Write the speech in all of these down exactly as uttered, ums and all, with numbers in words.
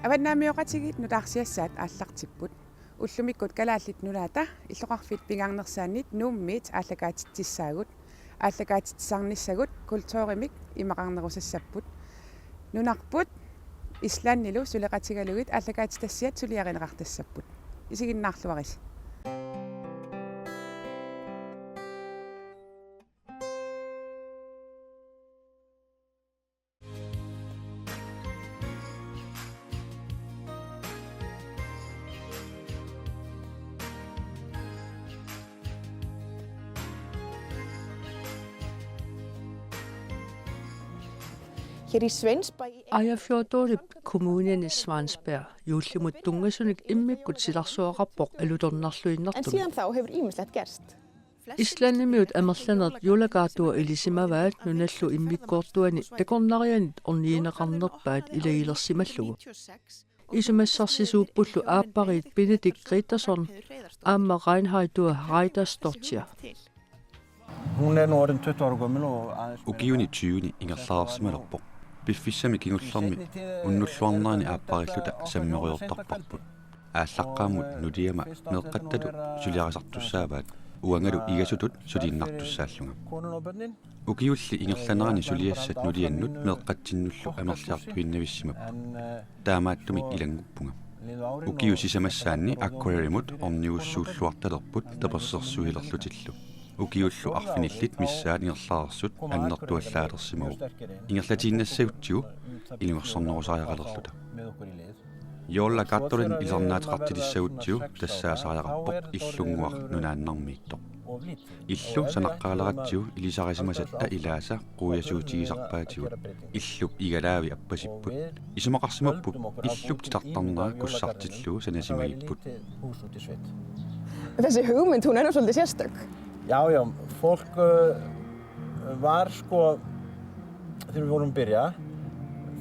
Avannaamioqatigiit nutaarsiassaat aallartipput. Ullumikkut Kalaallit Nunaata illoqarfiit pingaarnersaannit Nuummiit aallakaatitsissaagut. Aallakaatitsisarnissagut kulturimik imaqarnerusassapput. Nunarput Islandilu suleqatigalugit aallakaatitassiat suliarineqartassapput. Isiginnaarluarisi. Hér í Sveinsbæ í Eyjafjörðuríki kommunini Svansberg juullimut tunngasunik immikkut silarsuaqarpoq. En alutornarluinnartoq. Síðan þá hefur ýmislegt gerst. Islandimiut amerlanerit jólagátua ilisimavaat nunallu immikkoortuani takornarianit ornigineqarnerpaat ilagilersimallugu. Isumassarsisuuppullu aappariit Benedikt Gretarsson aamma Reinhardua Reidardóttir. Hún er nú orðin tuttugu ára gömul og aðeins. Ukiuni tyveni ingerlareersimalerpoq. Piffissami kingullermi unnulluarnerani aapparilluta sammerujortarparput. Aallaqqaammut nuliama meeqqattalu suliarisartussaavaat, uangalu igasutut suliinnartussaallunga. Ukiulli ingerlanerani suliassat nuliannut meeqqatsinnullu amerliartuinnavissimapput. Taamaattumik ilannguppunga. Ukiut sisamassaanni Akureyrimut ornigussuulluartalerput tapersersuilerlutillu. Ukiullu arfinillit missaat ingerlareersut annertuallaalersimavoq. Ingerlatiinnassagutsigu ilungersornerusariaqalerluta. Jólagáturin ilisarnaateqartilissagutsigu tassaasariaqarpoq Illunnguaq Nunaannarmiittoq. Illu sanaqqaaleratsigu ilisarisimasatta ilaasa quiasuutigisarpaatigut. Illup igalaavi appasipput. Isumaqarsimappup illup titartarnera kussartillugu sanasimagipput. Hús úti í sveit. Þessi hugmynd, hún er nú svolítið sérstök. Já, já, fólk uh, var sko, Þegar við vorum byrja,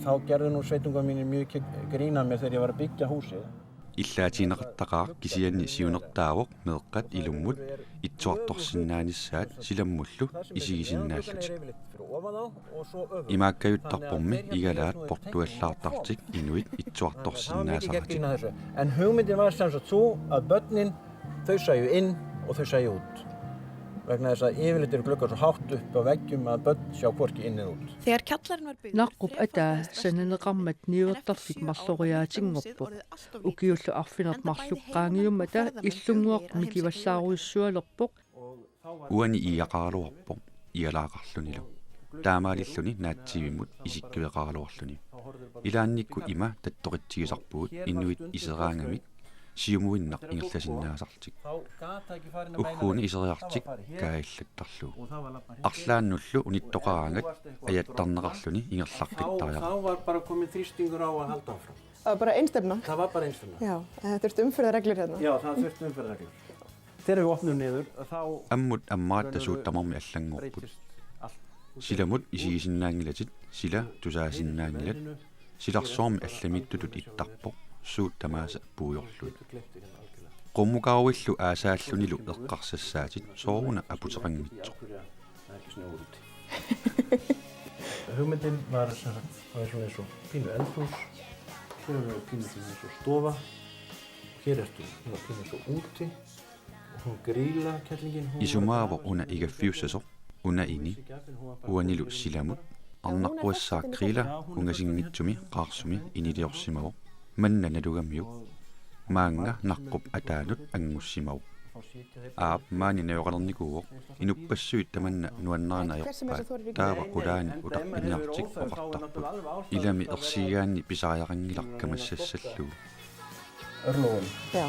þá gerðu nú sveitungar mínir mjög grín af mér, þegar ég var að byggja húsið. Illaatigineqartaqaaq kisianni siunertaavoq meeqqat ilummut itsuartorsinnaanissaat silammullu isigisinnaallutik. Imaakkajuttarpormi igalaat portuallaartartik inuit itsuartorsinnaasaratik. En hugmyndin var sem sagt sú, að börnin, þau sæju inn og þau sæju út. Vegna þess að yfirleitt eru gluggar svo hátt upp á veggjum, að börn sjá hvorki inn né út. Naqqap ataa sananeqarmat niuertarfik marloriaatinngorpoq. Ukiullu arfineq-marluk qaangiummata Illunnguaq mikivallaarujussualerpoq. Uani igaqaraluarpoq, igalaaqarlunilu. Taamaalilluni naatsiivimmut isikkaveqaraluarluni. Ilaannikkut ima tattoqitsigisarpugut inuit iseraangamik siumuinnaq ingerlasinnaasartik. Ugguuna iseriartik kaajillattarlugu. Arlaannullu unittoqaraangat ajattarneqarluni ingerlaqqittariaqarpoq. Bara einstefna. Já, en það þurfti umferðarreglur. Ammut ammaratta suut tamarmik allanngorput. Silamut isigisinnaanngilatit, sila tusaasinnaanngilat. Silarsuarmi allamiittutut ittarpoq, suut tamaasa puigorlugit. Qummukaruillu aasaallunilu eqqarsassaatit, sooruna aputeqanngitsoq. Hugmyndin var sem sagt, var svona eins og pínu eldhús, hér er pínu svona eins og stofa, hér ertu svona pínu eins og úti, og hún Grýla, kellingin, hún var Isumaavoq una igaffiussasoq, una ini, uanilu silamut, arnaqquassaaq Grýla, ungasinngitsumi, qaarsumi, iniliorsimavoq, manna nalugamiuk, maannga Naqqap ataanut anngussimavoq. Aap, maani najugaqalernikuuvoq, inuppassuit tamanna nuannarina ajorpaat, taava qulaani utaqqiniartik oqartarput. Ilami ersigigaanni pisariaqanngilaq kamassassallugu. Örlögum. Já.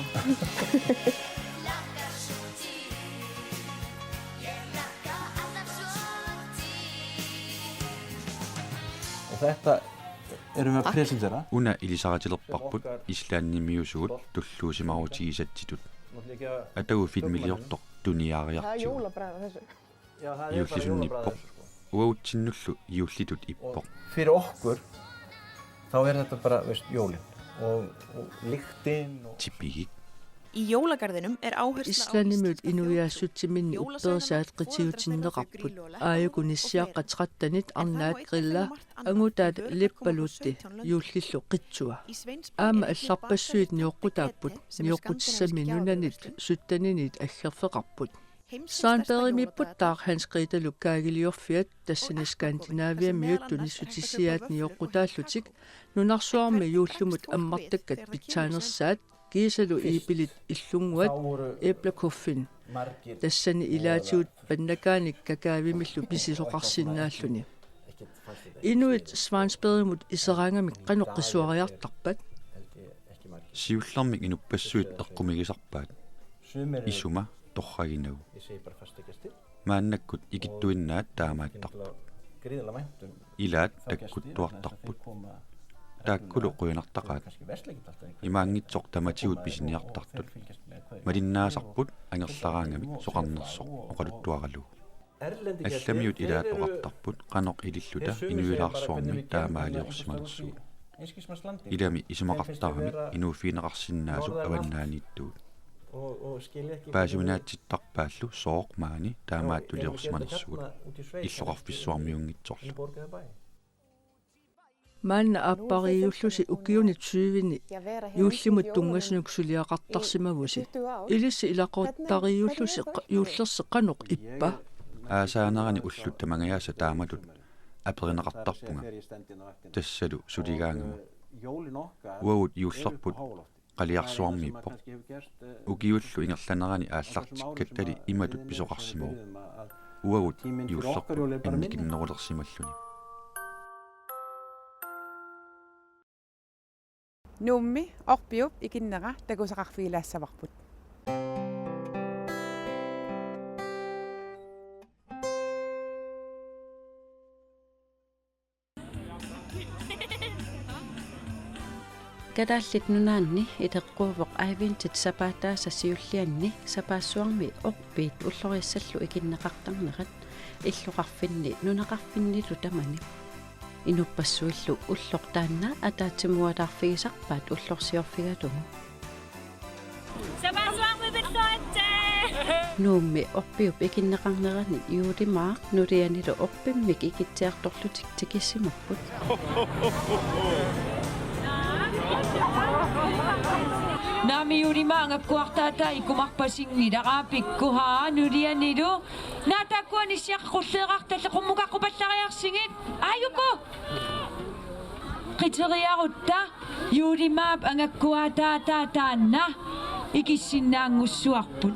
Og þetta erum við að presentera. Una ilisaritilerparput Islandimiusugut tulluusimaarutigisatsitut. Atagu filmiliortoq tuniaariartigu. Juullisinnippoq. Uagutsinnullu juullitut ippoq. Fyrir okkur, þá er þetta bara, veist, jólin. Og, og lyktin og Tipigik. Í jólagarðinum er áhersla á Íslandimiut íslenska inuiaassutsiminni upperisaat qitiutinneqarput. Aajuku nissiaqqat trettenit arnaat grilla, angutaat Leppaluutti juullillu qitsua. Aamma allarpassuit nioqqutaapput, nioqqutissammi nunanit sytteniniit aggerfeqarput. Svanbergimiipputtaaq Hans Gretelu kaagiliorfiat, tassani Skandinaviamiut tunissutissiaat nioqqutaallutik, nunarsuarmi juullimut ammartakkat pitsaanersaat, kiisalu iipilit illunnguat æblekuffin, tassani ilaatigut pannakaanik kakaavimillu pisisoqarsinnaalluni. Inuit Svansbergimut iseraangamik qanoq qisuariartarpat? Siullermik inuppassuit eqqumigisarpaat, isuma torraginagu. Maannakkut ikittuinnaat taamaattarput. Ilaat takkuttuartarput. Taakkulu qujanartaqaat. Imaanngitsoq tamatigut pisiniartartut. Malinnaasarput angerlaraangamik soqarnersoq oqaluttuaralugu. Allamiut ilaat oqartarput qanoq ililluta inuilaarsuarmi taamaaliorsimanersugut. Ilami isumaqartaramik inuuffigineqarsinnaasut avannaaniittugut. Paasivinaatsittarpaallu sooq maani taamaattuliorsimanersugut illoqarfissuarmiunngitsorlu. Maanna aappariiullusi ukiuni tyveni juullimut tunngasunut suliaqartarsimavusi. Ilissi ilaquttariiullusi qa-, juullersi qanoq ippa? Aasaanerani ullut tamangajaasa taamatut aperineqartarpunga. Tassalu suligaangama. Uagut juullerput qaliarsuarmiippoq. Ukiullu ingerlanerani aallartikkattali imatut pisoqarsimavoq: Uagut juullerput annikinnerulersimalluni. Nuummi Orpiup ikinnera takusaqarfigilaassavarput. Kalaallit Nunaanni iteqquuvoq Adventit sapaataasa siullianni sapaassuarmi Orpiit ulloriassallu ikinneqartarnerat illoqarfinni nunaqarfinnilu tamani. Inuppassuillu ulloq taanna ataatsimualaarfigisarpaat ullorsiorfigalugu. Sapaassuarmi pilluaritsi! Nuummi Orpiup ikinneqarnerani juulimaaq nulianilu Orpimmik ikitsiartorlutik tikissimapput. Naamik, juulimaaq angakkuartaataa ikkumarpasinngilaq, pikkuhaa nulianilu. Naa, taakkua nissiaqqat qulleerartallit, qummukaqqupallariarsigit. Aajuku! Qiteriarutta juulimaap angakkuartaataa taanna ikissinnaanngussuarput.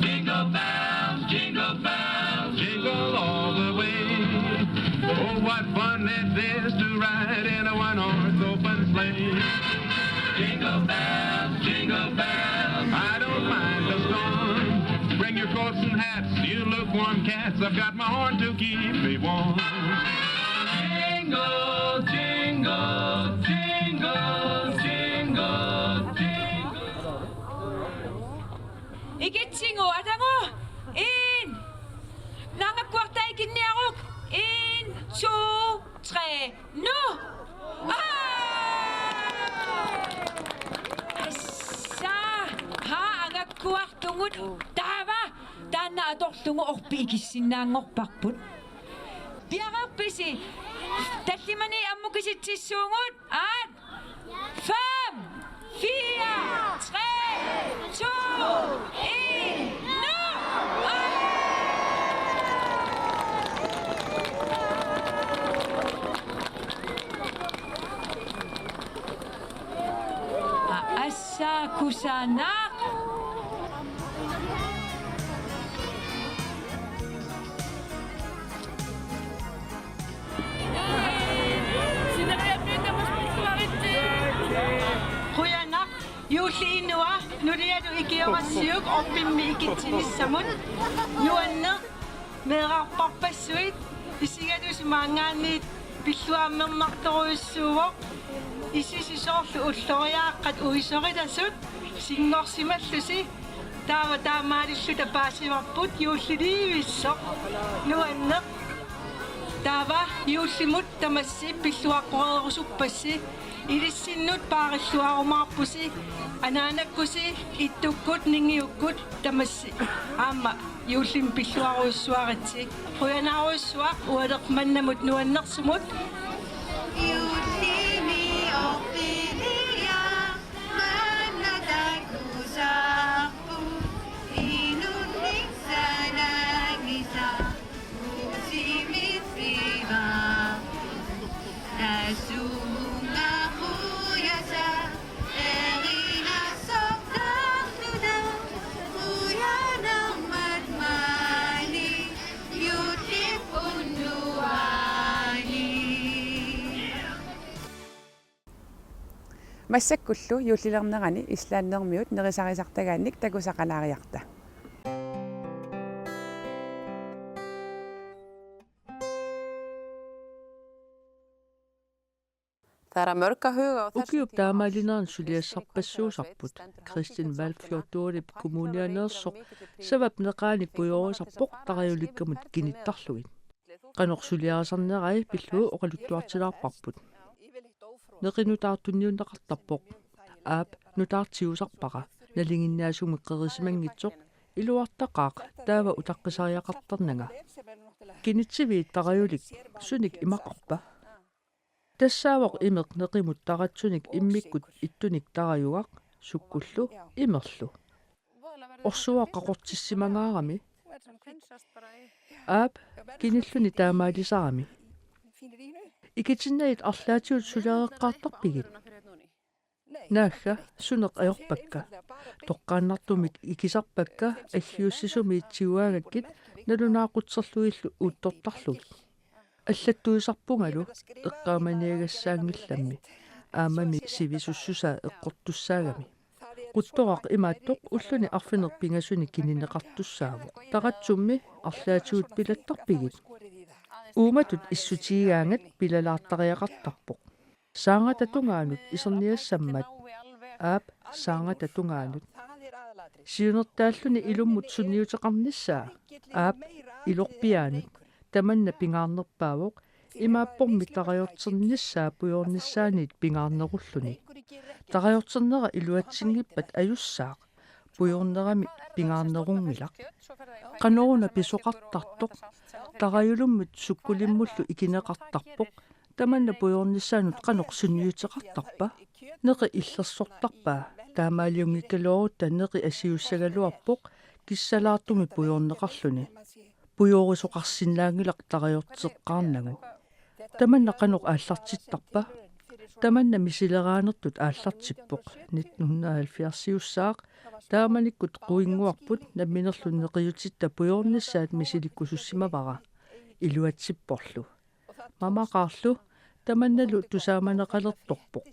Jingle bells, jingle bells, jingle all the way. Oh, what fun it is to ride in a one-horse open sleigh. Jingle bells, jingle bells, I don't mind the storm. Bring your coats and hats, you lukewarm cats. I've got my horn to keep me warm. Jingle, jingle, jingle, jingle, jingle. Ikitsigu, atagu. En. Angakkuartaa ikinniaruk. En, to, tre, nu. Aa! Assa. Haa, angakkuartugut. Taava. Taanna atorlugu Orpiit ikissinnaanngorparput. Piareerpisi? Tallimanik ammukisitsissuugut. Aat. Fem, fire, tre, to, en, nu! Aa, assa kusanaq. Qujanaq, juulli inua nulialu ikiorassiuk Orpimmi ikitsinissamut. Nuanneq, meerarpassuit isigalusi maanngaanniit pilluammernartorujussuuvoq. Isisi soorlu ulloriaaqqat uisorilasut sinngorsimallusi. Taava taamaalilluta paasivarput juullilivissoq. Nuanneq. Taava juullimut tamassi pilluaqqoreerusuppassi. Ilissinnut paarilluarumaarpusi, anaanakkusi ittukkut ningiukkut tamassi. Aamma juullimi pilluarujussuaritsi. Qujanarujussuaq ualeq mannamut nuannersumut. Juullimi orpiliaq manna takusarput, inunnik sanagisaq. Massakkullu juullilernerani Islandimiut nerisarisartagaannik takusaqalaariarta. Ukiup taamaalinerani suliassarpassuusarput Kristin Valfjordurip Kommunianeersoq savap neqaani pujoorisarpoq tarajulikkamut kinittarlugit. Qanoq suliarisarnerai pillugu oqaluttuartilaarparput. Neqi nutaaq tunniunneqartarpoq. Aap, nutaaq tigusarpara. Nalinginnaasumik qerisimanngitsoq. Iluartaqaaq, taava utaqqisariaqartarnanga. Kinitsiviit tarajulik, sunik imaqarpa? Tassaavoq imeq neqimut taratsunik immikkut ittunik tarajugaq, sukkullu imerlu. Orsuaq qaqortissimangaarami. Aap, kinilluni taamaalisarami. Ikitinnagit arlaatigut sulereqqaartarpigit? Naagga, suneq ajorpakka. Toqqaannartumik ikisarpakka aggiussisumiit tigugaangakkit nalunaaqutserlugillu uuttortarlugit. Allattuisarpungalu eqqaamaniagassaanngillammi aammami sivisussusaa eqqortussaagami. Quttoraq imaattoq ulluni arfineq-pingasuni kinineqartussaavoq. Taratsummi arlaatigut pilattarpigit? Uumatut issutigigaangat pilalaartariaqartarpoq. Saangata tungaanut iserniassammat. Aap, saangata tungaanut. Siunertaalluni ilummut sunniuteqarnissaa. Aap, ilorpiaanut. Tamanna pingaarnerpaavoq. Imaappormi tarajorternissaa pujoornissaaniit pingaarnerulluni. Tarajorternera iluatsinngippat ajussaaq. Pujoornerami pingaarnerunngilaq. Qanoruna pisoqartartoq? Tarajulummut sukkulimmullu ikineqartarpoq. Tamanna pujoornissaanut qanoq sunniuteqartarpa? Neqi illersortarpaa. Taamaaliunngikkaluarutta neqi asiussagaluarpoq kissalaartumik pujoorneqarluni. Pujoorisoqarsinnaanngilaq tarajorteqqaarnagu. Tamanna qanoq aallartittarpa? Tamanna misileraanertut aallartippoq. Nitten hundrede og halvfjerds-iussaaq, taamanikkut quinnguarput namminerlu neqiutitta pujoornissaat misilikkusussimavara. Iluatsipporlu. Mamaqaarlu, tamannalu tusaamaneqalertorpoq.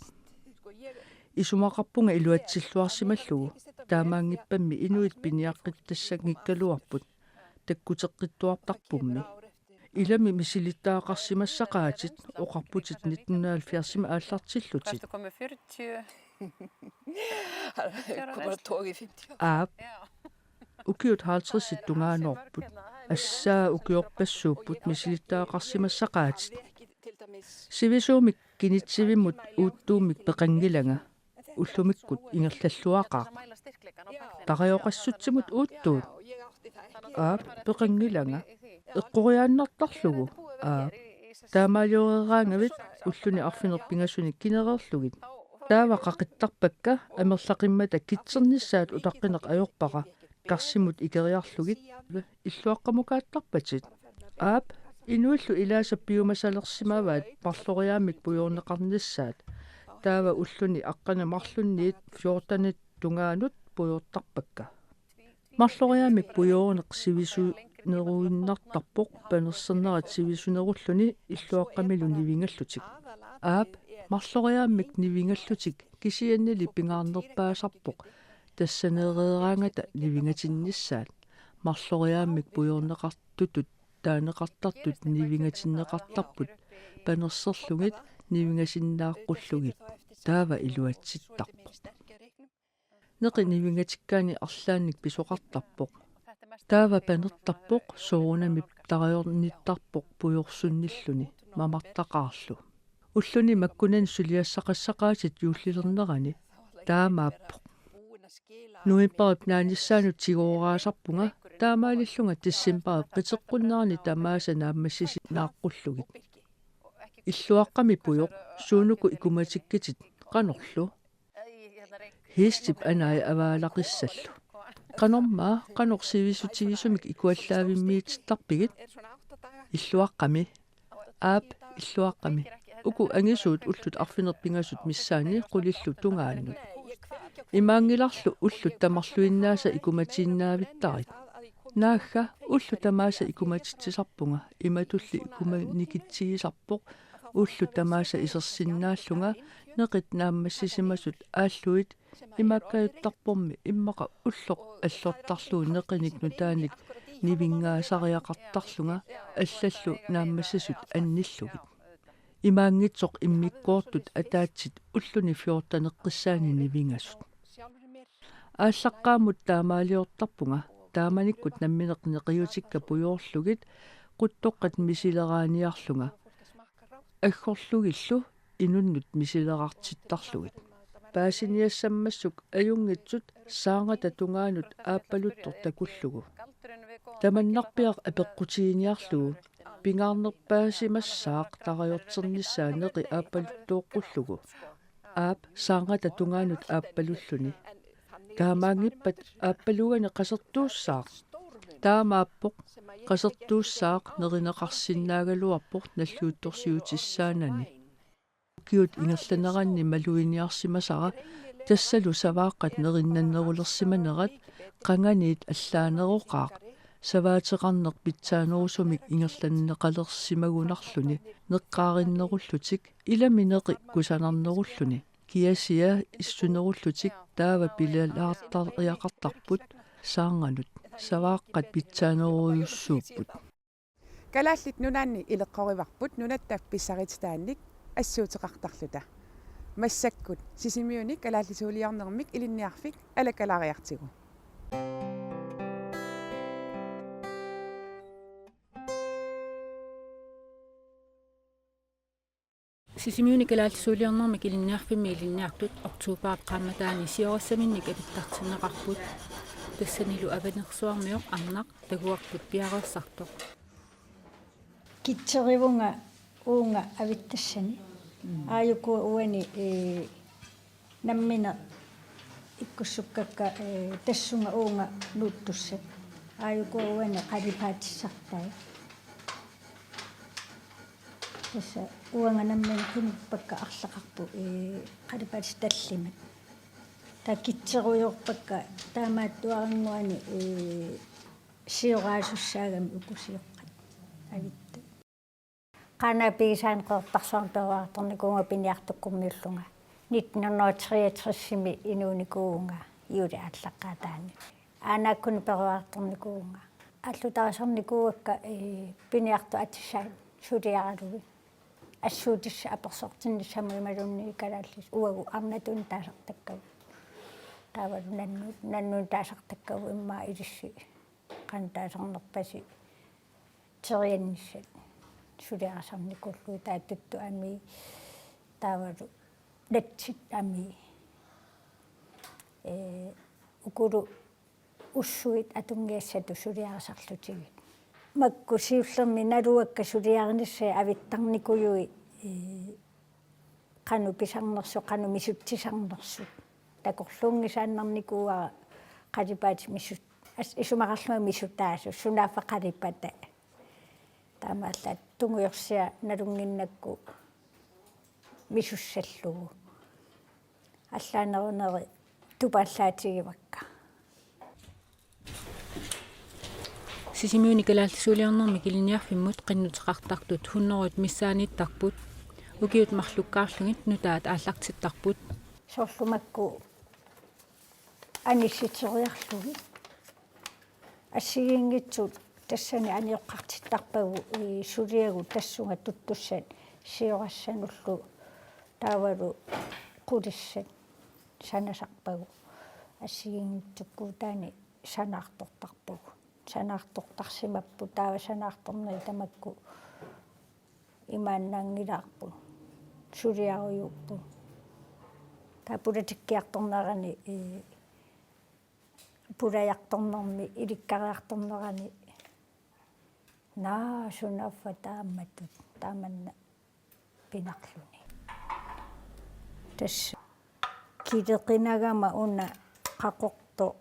Isumaqarpunga iluatsilluarsimallugu, taamaanngippammi inuit piniaqqittassanngikkaluarput, takkuteqqittuartarpummi. Ilami misilittagaqarsimassaqaatit, oqarputit nitten hundrede og halvfjerds-imi aallartillutit. Først kommer fyrre. Kommer toget i femogtyve. Aap. Ukiut halvtredsit tungaanoorput. Assaa ukiorpassuupput misilittagaqarsimassaqaatit. Sivisuumik kinitsivimmut uuttuummik peqanngilanga. Ullumikkut ingerlalluaqaaq. Tarajoqassutsimut uuttuut. Aap, peqanngilanga. Eqqoriaannartarlugu. Aap. Taamaalioreeraangavit ulluni arfineq-pingasuni kinereerlugit. Taava qaqittarpakka amerlaqimmata kitsernissaat utaqqineq ajorpara. Karsimut ikeriarlugit illuaqqamukaattarpatit. Aap, inuillu ilaasa piumasalersimavaat marloriaammik pujoorneqarnissaat. Taava ulluni aqqaneq-marlunniit fjortenit tungaanut pujoortarpakka. Marloriaammik pujoorineq sivisuneruinnartarpoq panersernerat sivisunerulluni illuaqqamilu nivingallutik. Aap, marloriaammik nivingallutik kisiannili pingaarnerpaasarpoq tassaneereeraangata nivingatinnissaat. Marloriaammik pujoorneqartutut taaneqartartut nivingatinneqartarput panerserlugit nivingasinnaaqqullugu. Taava iluatsittarpoq. Neqi nivingatikkaanni arlaannik pisoqartarpoq. Taava panertarpoq soorunami tarajornittarpoq pujorsunnilluni mamartaqaarlu. Ulluni makkunani suliassaqassaqaatit juullilernerani taamaappoq. Novembarip naanissaanut tigooraasarpunga taamaalillunga decembarip qiteqqunnerani tamaasa naammassisinnaaqqullugit. Illuaqqami pujoq, suunuku ikumatikkitit, qanorlu? Hiistip anai avaalaqissallu. Qanormaa, qanoq sivisutigisumik ikuallaavimmiitittarpigit? Illuaqqami. Aap, illuaqqami. Uku angisuut ullut arfineq-pingasut missaanni qulillu tungaannut. Imaanngilarlu ullut tamarluinnaasa ikumatiinnaavittarit. Naagga, ullut tamaasa ikumatitsisarpunga, imatulli ikumanikitsigisarpoq, ullut tamaasa isersinnaallunga, neqit naammassisimasut aallugit, imaakkajuttarpormi immaqa ulloq allortarlugu neqinik nutaanik nivinngaasariaqartarlunga allallu naammassisut annillugit. Imaanngitsoq immikkoortut ataatsit ulluni fjorteneqqissaani nivingasut. Aallaqqaammut taamaaliortarpunga, taamanikkut nammineq neqiutikka pujoorlugit quttoqqat misileraaniarlunga. Aggorlugillu inunnut misilerartittarlugit. Paasiniassammassuk ajunngitsut saarngata tungaanut aappaluttoq takullugu. Tamannarpiaq apeqqutiginiarlugu, pingaarnerpaasimassaaq tarajorternissaa neqi aappaluttooqqullugu. Aap, saarngata tungaanut aappalulluni. Taamaanngippat aappalugani qasertuussaaq? Taamaappoq, qasertuussaaq nerineqarsinnaagaluarpoq nalliuttorsiutissaanani. Ukiut ingerlaneranni maluginiarsimasara tassalu savaaqqat nerinnannerulersimanerat qanganiit allaaneroqaaq, savaateqarneq pitsaanerusumik ingerlanneqalersimagunarluni neqqaarinnerullutik, ilami neqi kusanarnerulluni. Kiasia issunerullutik taava pilalaartariaqartarput saarnganut. Savaaqqat pitsaanerujussuupput. Kalaallit Nunaanni ileqqorivarput nunatta pissarititaannik assuuteqartarluta. Massakkut Sisimiuni kalaallisuuliornermik ilinniarfik alakalaariartigu. Sisimiuni kalaallisuuliornermik ilinniarfimmi ilinniartut oktobarip qaammataani siorasaminnik avittartinneqarput. Tassanilu Avanersuarmioq arnaq takuarput piareersartoq. Kitseriuvunga uunga avittassani. Aajuku uani, ee, nammineq ikkussukkakka, ee, tassunga uunga nuuttussat. Aajuku uani qalipaatissartai. Tassa uanga nammineq qimuppakka arlaqarput, ee, qalipaatit tallimat. Taava kitserujoorpakka taamaattuarannguani, ee, sioraasussaagami uku sioqqat avittut. Qaanaap pigisaanik Qeqertarsuarmi peroriartornikuuvunga piniartukkummiullunga. Nitten hundrede og treogtresimi inuunikuuvunga juulip aallaqqaataani. Aanaakkunik peroriartornikuuvunga. Aallutarisarnikuuakka, ee, piniartut atisai suliaralugit. Assuutissat apersortinnissamut imaluunniit kalaallisut uagut arnatut taasartakkavut. Taavalu nannut, nannut taasartakkavut immaqa ilissi qanoq taasarnerpasi teriannissat suliarisarnikuullugit taava tuttut amii taavalu natsit amii. Ee, ukulu ussuit atunngisassatut suliarisarlutigit. Makku siullermik naluakka suliarinissai avittarnikujuit, ee, qanoq pisarnersut, qanoq misutsisarnersut. Takorluunngisaannarnikuuara qalipaatit misut-, as-, isumaqarlunga misutaasut, sunaaffa qalipata. Taamaallaat tungujorsiaq nalunnginnakku misussallugu. Allaaneruneri tupallaatigivakka. Sisimiuni kalaallisuuliornermik ilinniarfimmut qinnuteqartartut hunnorujut missaaniittarput. Ukiut marlukkaarlugit nutaat aallartittarput. Soorlu makku anissiteriarlugit. Assigiinngitsut tassani anioqqartittarpagut, ii, suliagut tassunga tuttussat siorassanullu taavalu qulissat sanasarpagut. Assigiinngitsukkuutaani sanaartortarpagut. Sanaartortarsimapput, taava sanaartorneri tamakku imaannaanngilaarput. suliarujuupput. Taava politikkiartornerani, ee, pulajartornermi ilikkariartornerani naa sunaaffa taamatut taamanna pinarluni. Tassa kileqinagama una qaqortoq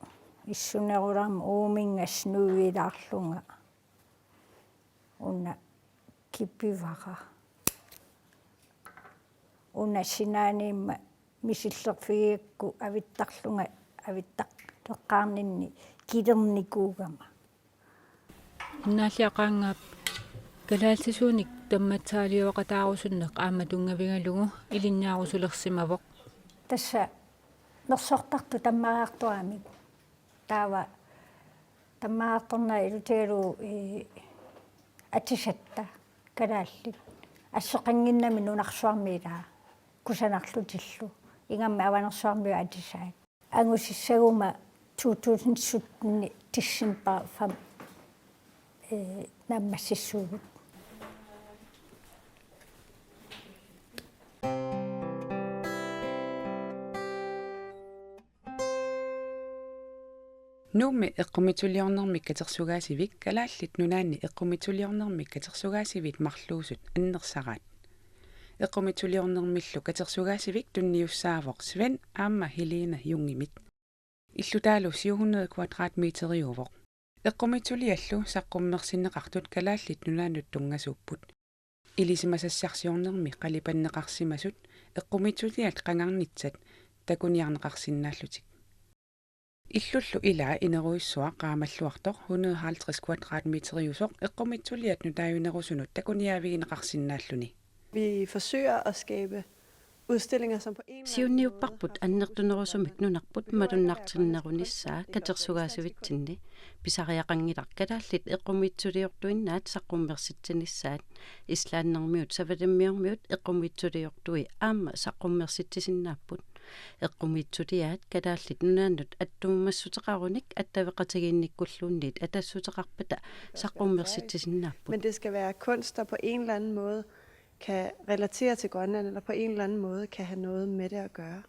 issunerulama uuminnga snuilaarlunga una kipivara. Una sinaaniimma misillerfigigakku avittarlunga avittarleqqaarninni kilernikuugama. Innaalliaqaangaap kalaallisuunik tammatsaaliuaqataarusunneq aamma tunngavigalugu ilinniarusulersimavoq. Tassa nersortartut tammariartuaramik. Taava tammariartorneq ilutigalugu, ee, atisatta kalaallit. Asseqannginnami nunarsuarmi ilaa kusanarlutillu. Ingammik avanersuarmiut atisaat. Angusissaguma to tusind sytten december fem, ee, naammassissuugut. Nuummi eqqumiitsuliornermik katersugaasivik Kalaallit Nunaanni eqqumiitsuliornermik katersugaasivit marluusut annersaraat. Eqqumiitsuliornermillu katersugaasivik tunniussaavoq Svend aamma Helene Jungimit. Illutaalu syv hundrede kvadratmeteriuvoq. Eqqumiitsuliallu saqqummersinneqartut Kalaallit Nunaannut tunngasuupput. Ilisimasassarsiornermi qalipanneqarsimasut eqqumiitsuliat qangarnitsat takuniarneqarsinnaallutik. Illullu ilaa inerujussuaq qaamalluartoq hundrede halvtreds kvadratmeteriusoq eqqumiitsuliat nutaajunerusunut takuniaavigineqarsinnaalluni. Vi forsøger at skabe udstillinger, som på en eller anden Siunniupparput annertunerusumik nunarput malunnartinnerunissaa katersugaasivitsinni. Pisariaqanngilaq kalaallit eqqumiitsuliortuinnaat saqqummersitsinissaat. Islandermiut savalimmiormiut eqqumiitsuliortui aamma saqqummersitsisinnaapput. Eqqumiitsuliaat Kalaallit Nunaannut attuumassuteqarunik attaveqatigiinnikkulluunniit atassuteqarpata saqqummersitsisinnaapput. Men det skal være kunst, der på en eller anden måde kan relatere til Grønland, eller på en eller anden måde kan have noget med det at gøre.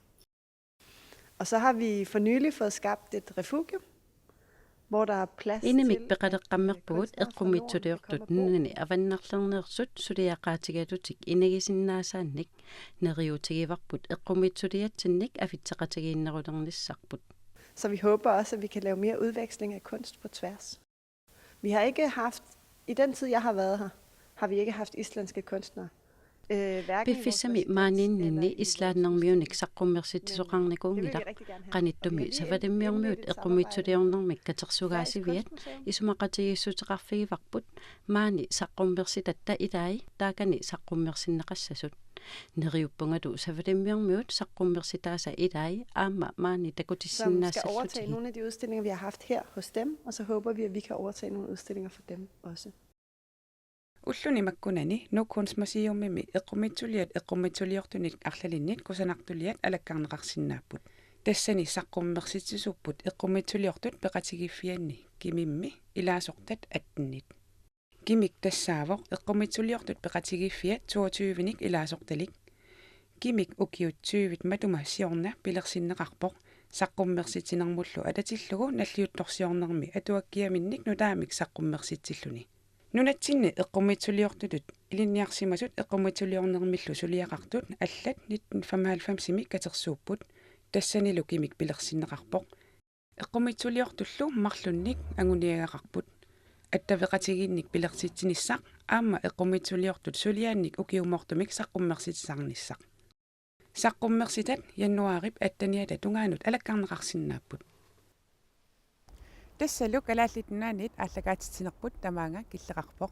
Og så har vi for nylig fået skabt et refugium, hvor der er plads Inimik til, at, at peqaleqqammerpugut kunstnere får lån, der kommer eqqumiitsuliortut på nunani avannarlerneersut suliaqaatigalutik inagisinnaasaannik. Neriuutigivarput eqqumiitsuliatsinnik avitseqatigiinnerulernissarput. Så vi håber også, at vi kan lave mere udveksling af kunst på tværs. Vi har ikke haft, i den tid, jeg har været her, har vi ikke haft islandske kunstnere. Øh, hverken i vores Piffissami residens maaniinninni eller i vores islandermiunik saqqummersitsisoqarnikuunngilaq. Qanittumi savalimmiormiut eqqumiitsuliornermik katersugaasiviat isumaqatigiissuteqarfigivarput maani saqqummersitatta ilai taakani saqqummersinneqassasut. Neriuppungalu savalimmiormiut saqqummersitaasa ilai aamma maani som skal overtage takutissinnaassallutigit. Nogle af de udstillinger, vi har haft her hos dem, og så håber vi, at vi kan overtage nogle udstillinger for dem også. Ulluni makkunani Nuuk Kunstmuseumimi eqqumiitsuliat eqqumiitsuliortunit arlalinnit kusanartuliat alakkarneqarsinnaapput. Tassani saqqummersitsisuupput eqqumiitsuliortut peqatigiiffianni Kimimmi ilaasortat attenit. Kimik tassaavoq eqqumiitsuliortut peqatigiiffiat toogtyvenik ilaasortalik. Kimik ukiut tyvit matuma siorna pilersinneqarpoq saqqummersitsinermullu atatillugu nalliuttorsiornermi atuakkiaminnik nutaamik saqqummersitsilluni. Nunatsinni eqqumiitsuliortutut ilinniarsimasut eqqumiitsuliornermillu suliaqartut allat nitten femoghalvfemsimi katersuupput, tassanilu Kimik pilersinneqarpoq. Eqqumiitsuliortullu marlunnik anguniagaqarput. Attaveqatigiinnik pilersitsinissaq aamma eqqumiitsuliortut suliaannik ukiumoortumik saqqummersitsisarnissaq. Saqqummersitat januaarip atteniata tungaanut alakkarneqarsinnaapput. Tassalu Kalaallit Nunaanniit aallakaatitsinerput tamaanga killeqarpoq.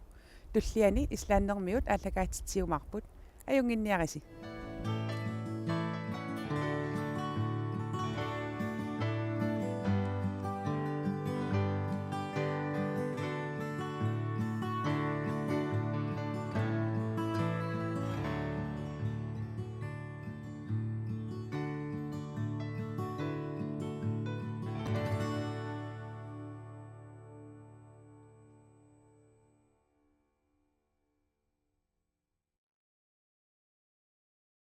Tulliani islandermiut aallakaatitsiumaarput. Ajunnginniarisi.